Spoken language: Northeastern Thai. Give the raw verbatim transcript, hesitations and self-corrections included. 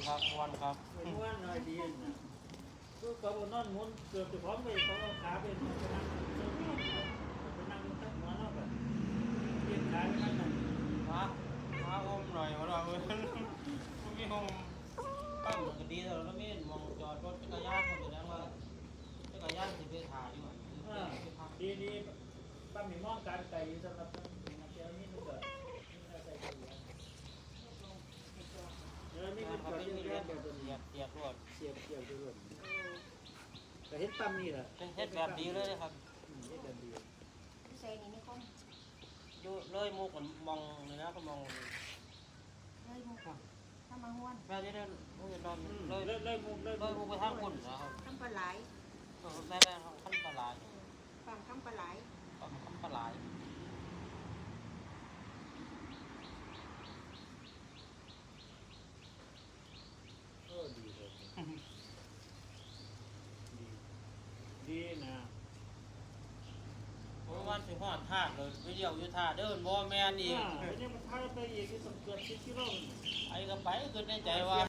ครับม่วนครับ ม่วนหน่อยดีนะ คือเขาก็นอนหมุนเกือบจะพร้อมไปเขาเอาขาไปไปนั่งไปนั่งอยู่ตั้งหัวเนาะแบบเปลี่ยนขาไปนั่งนั่น มามาโฮมหน่อยมาลองเว้ย บ่มีโฮม ปั๊มก็ดีแล้ว แล้วมีหม่องจอดรถจักรยาน ก็แสดงว่าจักรยานสิไปถ่ายอยู่หั่น เออ ดีดี ปั๊มมีมองการไกลอยู่สำหรับนักเที่ยวนี่มันก็ เออ นี่มันจอดอยู่แล้วแบบนี้ เสียบ เสียบรถ เสียบ เสียบอยู่เลย เออ ก็เฮ็ดปั๊มนี่แหละ เฮ็ดแบบดีเลยครับ อืม เฮ็ดแบบดี อยู่ไสนี่นิคม อยู่เลยมุกกันมองนี่นะ ก็มอง เลยมุก ครับ ถ้ามาห้วน แม่จะได้มุกกันดอน อืม เลย เลย เลยมุก เลยมุก เลยมุกไปทางคุณนะครับ คำปลาไหล เออ แม่แม่ครับ คำปลาไหล เออ ปั๊มคำปลาไหล ปั๊มคำปลาไหล เออ ดีเลย ดี ดีนะ โอ้ย วันสิฮอดท่าเลย ไปเลี้ยวอยู่ท่าเด้อ บ่แม่นอีก อ่า ไปยังมาท่าไปอีก นี่ต้องเกือบสิบกิโล ไปก็ไป คิดในใจว่า